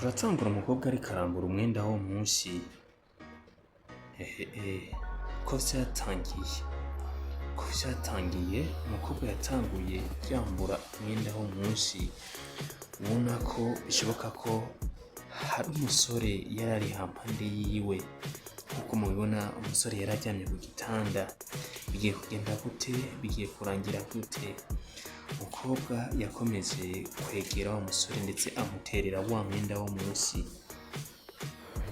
Turatangura umukobwa ariko arambura umwenda wo munsi. Ehehe, ko vyatangiye, ko vyatangiye, umukobwa yatanguye yambura umwenda wo munsi, ubona ko bishoboka ko hari umusore yari ari hampande yiwe. Nkuko mubibona, umusore yari aryamye ku gitanda. Bigiye kugenda gute? Bigiye kurangira gute? Umukobwa yakomeje kwegera wa musore ndetse amuterera wa mwenda wo munsi.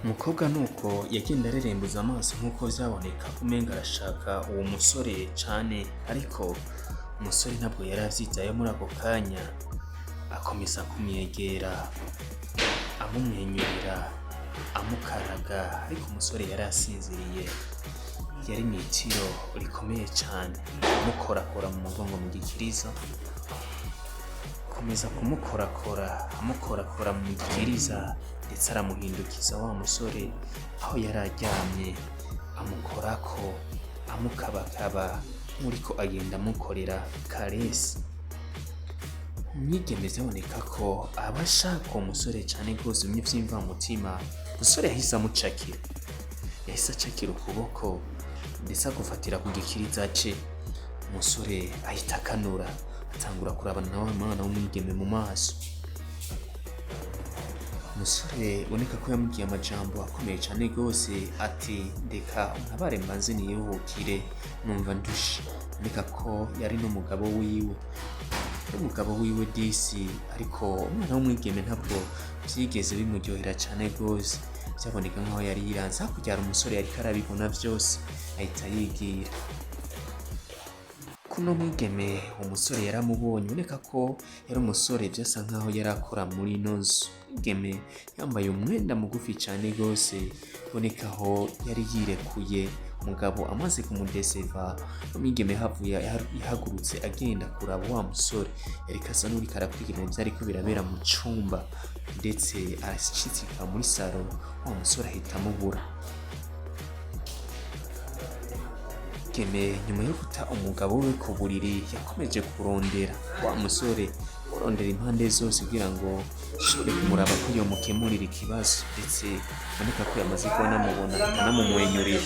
Umukobwa nuko yagenda arerembuza amaso, nkuko vyaboneka umenga arashaka uwo musore cane, ariko umusore ntabwo yari avyitayeho muri ako kanya. Akomeza kumwegera, amumwenyurira, amukaraga, ariko umusore yari asinziriye, yari mw'itiro rikomeye cane. Amukorakora mu mugongo, mu gikiriza, akomeza kumukorakora, amukorakora mu gikiriza, ndetse aramuhindukiza wa musore aho yari aryamye, amukorako, amukabakaba nk'uriko agenda amukorera caresse. Umwigeme vyaboneka ko aba ashaka uwo musore cane gose bimwe vy'imvamutima. Umusore yahise amucakira, yahise acakira ukuboko ndetse agufatira ku gikiriza ce. Umusore ahita akanura, atangura kurabana na wa mwana w'umwigeme mu maso. Umusore uboneka ko yamubwiye amajambo akomeye cane gose, ati: "Ndeka untabare mbanze niruhukire, numva ndushe." Boneka ko yari n'umugabo wiwe, n'umugabo wiwe disi. Ariko umwana w'umwigeme ntabwo vyigeze bimuryohera cane gose, vyaboneka nkaho yari yiranze. Hakurya hari umusore yariko arabibona vyose, ahita yigira kuno mwigeme. Umusore yaramubonye, uboneka ko yari umusore vyasa nkaho yari akora muri ino nzu. Mwigeme yambaye umwenda mugufi cane gose, uboneka aho yari yirekuye. Umugabo amaze kumudeseva, umwigeme havuye yahagurutse agenda kuraba wa musore yariko asa n'uriko arakurikirana ivyariko birabera mu cumba, ndetse arashitsika muri saro, wa musore ahita amubura. Mwigeme nyuma yo guta umugabo we ku buriri, yakomeje kurondera wa musore, kurondera impande zose kugira ngo ashobore kumuraba ko yomukemurira ikibazo, ndetse boneka ko yamaze kuba anamubona, akanamumwenyurira.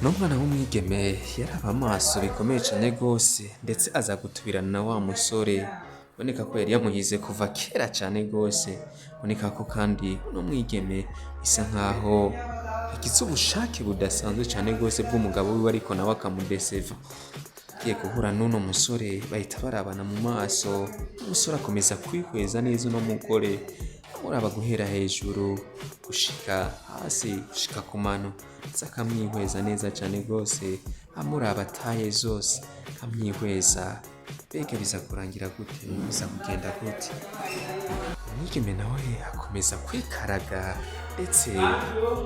N'umwana w'umwigeme yaraba amaso bikomeye cane gose, ndetse aza gutubirana na wa musore, boneka ko yari yamuhize kuva kera cane gose. Boneka ko kandi uno mwigeme bisa nkaho yagize ubushake budasanzwe cane gose bw'umugabo wiwe, ariko nawe akamudeseva. Agiye guhura n'uno musore, bahita barabana mu maso. Umusore akomeza kwihweza neza uno mugore, amuraba guhera hejuru gushika hasi, gushika ku mano, ndetse akamwihweza neza cane gose, amuraba taille zose, amwihweza. Mbega biza kurangira gute? Biza kugenda gute? Umwigeme nawe akomeza kwikaraga, ndetse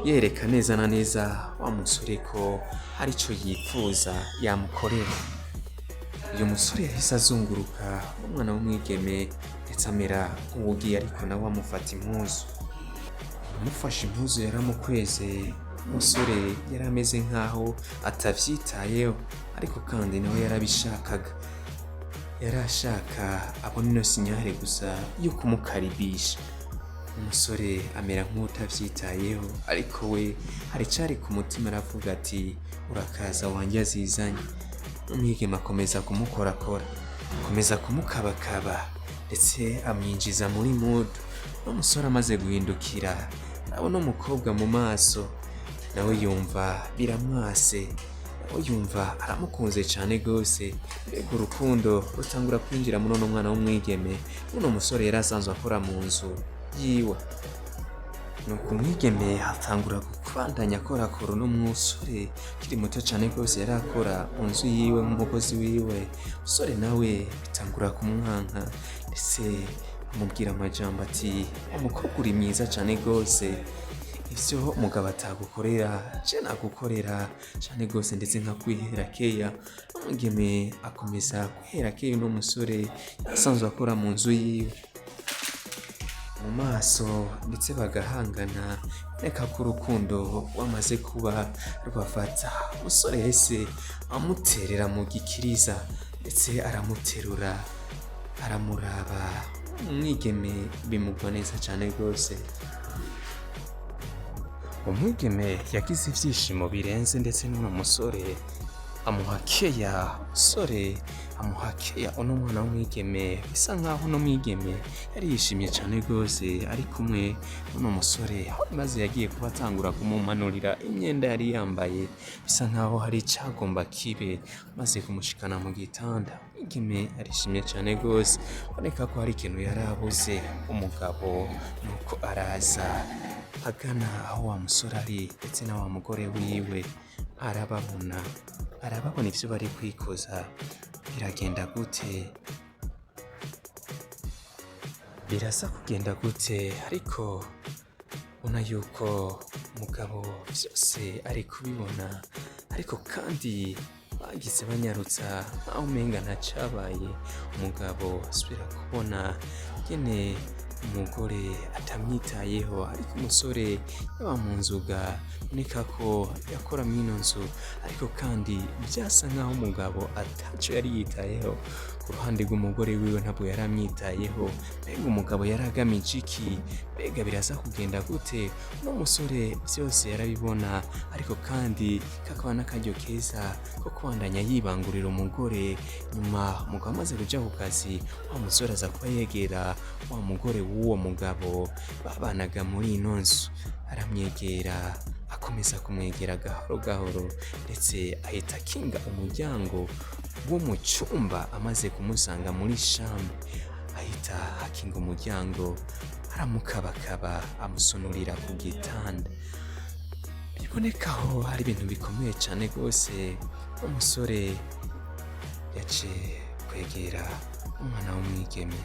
yereka neza na neza wa musore ko hari ico yipfuza yamukorera. Uyu musore yahise azunguruka umwana w'umwigeme, ndetse amera nk'uwugiye, ariko nawe amufata impuzu. Amufashe impuzu, yaramukweze. Umusore yari ameze nkaho atavyitayeho, ariko kandi nawe yarabishakaga, yari ashaka abona ino signal gusa yo kumukaribisha. Umusore amera nk'utavyitayeho, ariko we hari icari ku mutima, aravuga ati: "Urakaza wanjye azizanye." Umwigeme akomeza kumukorakora, akomeza kumukabakaba, ndetse amwinjiza muri mood. N'umusore amaze guhindukira, arabona umukobwa mu maso, nawe yumva biramwase, nawe yumva aramukunze cane gose. Mbega urukundo rutangura kwinjira muri uno mwana w'umwigeme, uno musore yari asanzwe akora mu nzu yiwe. Nuko umwigeme atangura kubandanya akorakora uno musore ukiri muto cane gose yari akora mu nzu yiwe nk'umukozi wiwe. Umusore nawe bitangura kumwanka, ndetse amubwira amajambo ati: "Umukobwa uri mwiza cane gose, ivyo umugabo atagukorera je nagukorera cane gose, ndetse nkakwihera keya." Umwigeme akomeza kwihera keya uno musore asanzwe akora mu nzu yiwe mu maso, ndetse bagahangana, reka ko urukundo rwamaze kuba rubafata. Umusore yahise amuterera mu gikiriza, ndetse aramuterura, aramuraba. Umwigeme bimugwa neza cane rwose. Umwigeme yagize ivyishimo birenze, ndetse n'uno musore amuha keya. Umusore amuha keya uno mwana w'umwigeme. Bisa nkaho uno mwigeme yari yishimye cane rwose ari kumwe n'uno musore, maze yagiye kuba atangura kumumanurira imyenda yari yambaye, bisa nkaho hari icagomba kibe. Maze kumushikana mu gitanda, umwigeme arishimye cane rwose, boneka ko hari ikintu yari abuze. Umugabo nuko araza agana aho wa musore ari ndetse na wa mugore wiwe, arababona, arababona ivyo bari kwikoza. Biragenda gute? Birasa kugenda gute? Ariko ubona yuko umugabo vyose ari kubibona, ariko kandi bagize banyarutsa nkaho umenga ntacabaye. Umugabo asubira kubona ingene umugore atamwitayeho, ariko umusore yaba mu nzuga, boneka ko yakora mw'ino nzu, ariko kandi vyasa nkaho umugabo ataco yari yitayeho ku ruhande rw'umugore wiwe, ntabwo yari amwitayeho. Mbega umugabo yari agamije iki? Mbega biraza kugenda gute? Uno musore vyose yarabibona, ariko kandi kakaba n'akaryo keza ko kubandanya yibangurira umugore. Nyuma umugabo amaze kuja ku kazi, wa musore aza kuba yegera wa mugore w'uwo mugabo babanaga muri ino nzu, aramwegera, akomeza kumwegera gahoro gahoro, ndetse ahita akinga umuryango wo mu cumba. Amaze kumusanga muri chambre, ahita akinga umuryango, aramukabakaba, amusunurira ku gitanda. Biboneka aho hari ibintu bikomeye cane rwose. Umusore yaciye kwegera umwana w'umwigeme,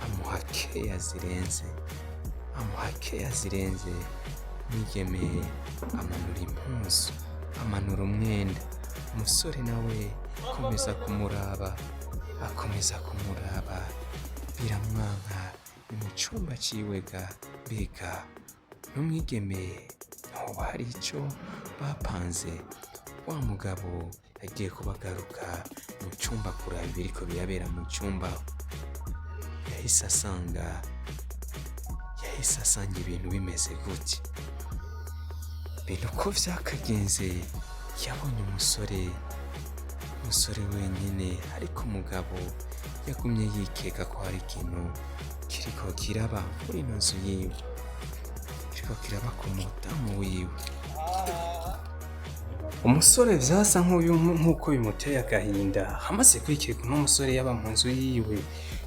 amuha keya zirenze, amuha keya zirenze. Umwigeme amanura impuzu, amanura umwenda. Umusore nawe akomeza kumuraba, akomeza kumuraba, biramwanka. Ni mu cumba ciwe ga. Mbega n'umwigeme hoba hari ico bapanze? Wa mugabo yagiye kubagaruka mu cumba kuraba ibiriko birabera mu cumba, yahise asanga ibintu bimeze gutya. Ibintu uko vyakagenze, yabonye umusore wenyene, ariko umugabo yagumye yikeka ko hari ikintu kiriko kiraba muri ino nzu yiwe, kiriko kiraba ku mudamu wiwe. Umusore vyasa nk'uko bimuteye agahinda, amaze kwikeka uno musore yaba mu nzu yiwe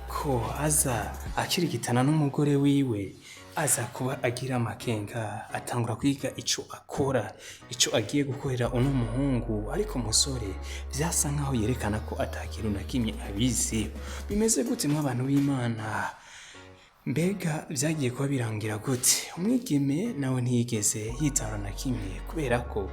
ko aza akirigitana n'umugore wiwe, aza kuba agira amakenga, atangura kwiga ico akora, ico agiye gukorera uno muhungu. Ariko umusore vyasa nkaho yerekana ko ata kintu na kimwe abizi. Bimeze gute mw'abantu b'Imana? Mbega vyagiye kuba birangira gute? Umwigeme nawe ntiyigeze yitara na kimwe, kubera ko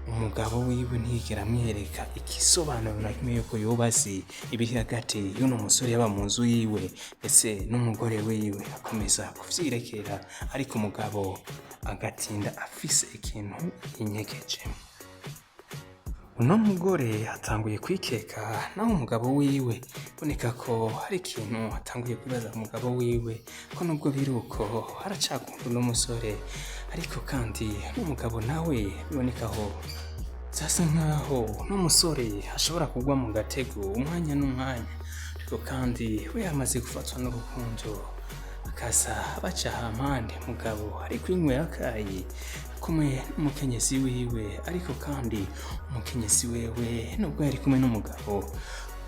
umugabo wiwe ntiyigera amwereka igisobanuro na kimwe yuko yoba azi ibiri hagati y'uno musore yaba mu nzu yiwe ndetse n'umugore wiwe. Akomeza kuvyirekera, ariko umugabo agatinda afise ikintu yinyegeje. Uno mugore atanguye kwikeka naho umugabo wiwe, boneka ko hari ikintu atanguye kwibaza ku mugabo wiwe, ko nubwo biri uko aracakunda uno musore, ariko kandi n'umugabo nawe biboneka aho vyasa nkaho uno musore ashobora kugwa mu gatego umwanya n'umwanya, ariko kandi we yamaze gufatwa n'urukundo, akaza baca hampande. Mugabo ari kwinywera akayi kumwe n'umukenyezi wiwe, ariko kandi umukenyezi wewe nubwo yari kumwe n'umugabo,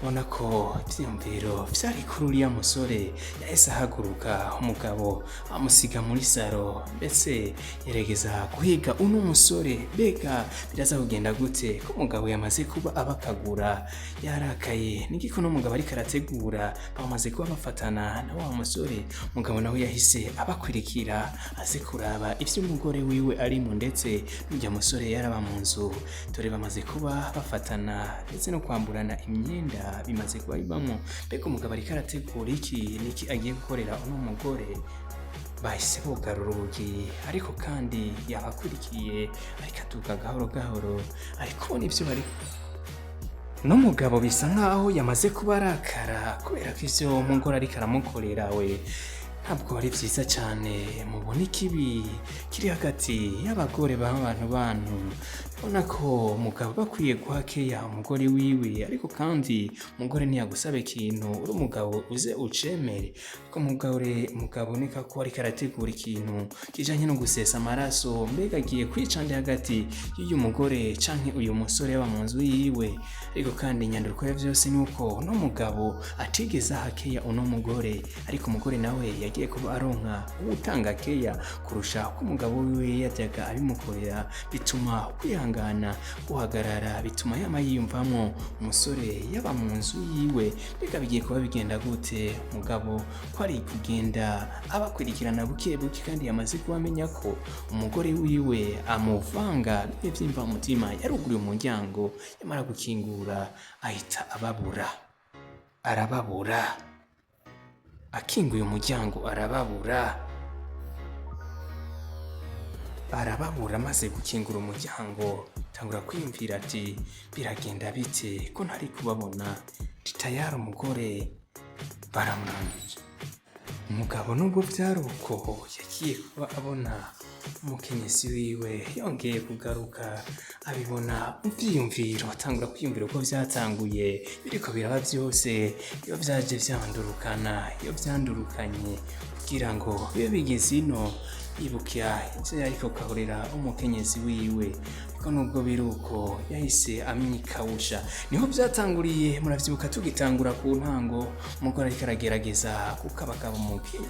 ubona ko ivyiyumviro vyari kuri uriya musore. Yahise ahaguruka, umugabo amusiga muri saro, ndetse yeregeza guhiga uno musore. Mbega biraza kugenda gute ko umugabo yamaze kuba abakagura, yarakaye? Nigiko uno mugabo ariko arategura? Bamaze kuba bafatana na wa musore. Umugabo nawe yahise abakurikira, aze kuraba ivyo umugore wiwe arimo ndetse n'urya musore yaraba mu nzu. Dore bamaze kuba bafatana, ndetse no kwamburana imyenda bimaze kuba bibamo. Mbega umugabo ariko arategura iki? Niki agiye gukorera uno mugore? Bahise bugara urugi, ariko kandi yabakurikiye, ariko aduga gahoro gahoro, ari kubona ivyo bari. Uno mugabo bisa nkaho yamaze kuba arakara kubera ko ivyo umugore ariko aramukorera we ntabwo ari vyiza cane. Mubona ikibi kiri hagati y'abagore b'abantu bantu, ubona ko umugabo bakwiye guha keya umugore wiwe, ariko kandi umugore ntiyagusaba ikintu uri umugabo uze ucemere. Ariko umugabo uboneka ko ariko arategura ikintu kijanye no gusesa amaraso. Mbega agiye kwica nde hagati y'uyu mugore canke uyu musore yaba mu nzu yiwe? Ariko kandi inyanduruko ya vyose nuko uno mugabo atigeze aha keya uno mugore, ariko umugore nawe yagiye kuba aronka uwutanga keya kurusha uko umugabo wiwe yajyaga abimukorera. Bituma kwihangana guhagarara, bituma yama yiyumvamwo umusore yaba mu nzu yiwe. Mbega bigiye kuba bigenda gute? Mugabo ko ari kugenda abakurikirana buke buke, kandi yamaze kuba amenya ko umugore wiwe amuvanga bimwe vy'imvamutima. Yaruguruye umuryango, yamara gukingura ahita ababura, arababura. Akinguye umuryango arababura, arababura. Amaze gukingura umuryango tangura kwiyumvira ati: "Biragenda bite ko ntari kubabona?" Tayari umugore baramurangije. Umugabo nubwo vyari uko, yagiye kuba abona umukenyezi wiwe yongeye kugaruka, abibona mu vyiyumviro, atangura kwiyumvira uko vyatanguye biriko biraba vyose, iyo vyaje vyandurukana, iyo vyandurukanye kugira ngo bibe bigeze ino. Yibuka ivyo yariko kahorera umukenyezi wiwe, ariko nubwo biri uko yahise amwikawusha. Niho vyatanguriye, muravyibuka tugitangura ku ntango, umugore ariko aragerageza kukabakaba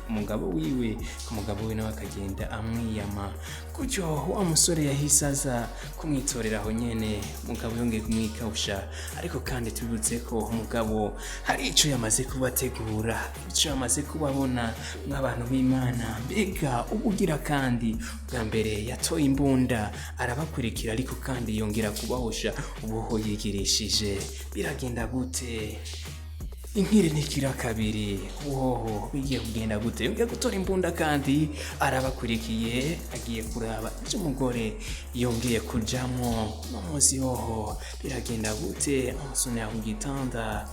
umugabo wiwe, umugabo we nawe akagenda amwiyama gutyo. Wa musore yahise aza kumwitorera aho nyene, umugabo yongeye kumwikawusha. Ariko kandi tubibutse ko umugabo hari ico yamaze kubategura, ico yamaze kubabona mw'abantu b'Imana. Mbega ubugira kandi bwa mbere yatoye imbunda arabakurikira, ariko kandi yongera kubahosha ubuho yigirishije. Biragenda gute? Inkiri ntikira kabiri. Woho bigiye kugenda gute? Yongeye gutora imbunda kandi arabakurikiye, agiye kuraba ibyo umugore yongeye kujamwo no munsi. Hoho biragenda gute? Amusonera ku gitanda.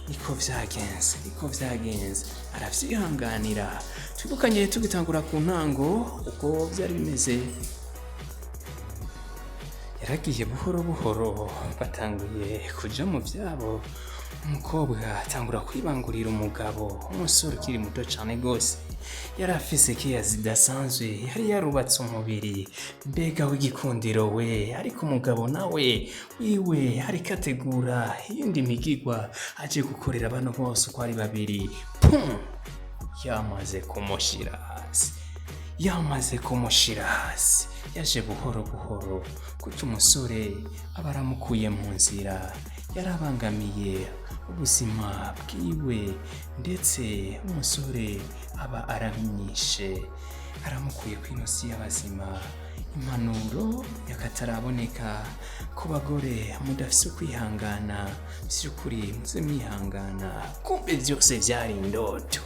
Niko vyagenze, niko vyagenze, aravyihanganira. Twibukanye tugitangura ku ntango uko vyari bimeze. Yaragiye buhoro buhoro, batanguye kuja mu vyabo, umukobwa atangura kwibangurira umugabo. Umusore ukiri muto cane gose, yari afise keya zidasanzwe, yari yarubatse umubiri, mbega w'igikundiro we. Ariko umugabo nawe wiwe ariko ategura iyindi migigwa aje gukorera bano bose uko ari babiri. Pum! Yamaze kumushira hasi, yamaze kumushira hasi. Yaje buhoro buhoro kuko umusore aba aramukuye mu nzira yarabangamiye ubuzima bwiwe, ndetse umusore aba aramwishe, aramukuye ku ino si y'abazima. Impanuro y'akataraboneka ku bagore mudafise ukwihangana: vy'ukuri muze mwihangana. Kumbe vyose vyari indoto,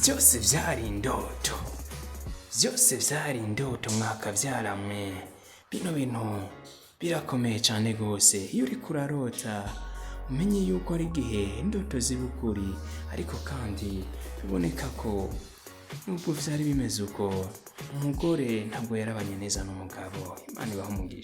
byose vyari indoto, byose vyari indoto. Mwaka vyaramwe bino bintu birakomeye cane gose. Iyo uriko urarota umenye yuko ari igihe indoto ziba ukuri. Ariko kandi biboneka ko nubwo vyari bimeze uko, umugore ntabwo yarabanye neza n'umugabo. Imana ibahe umugisha.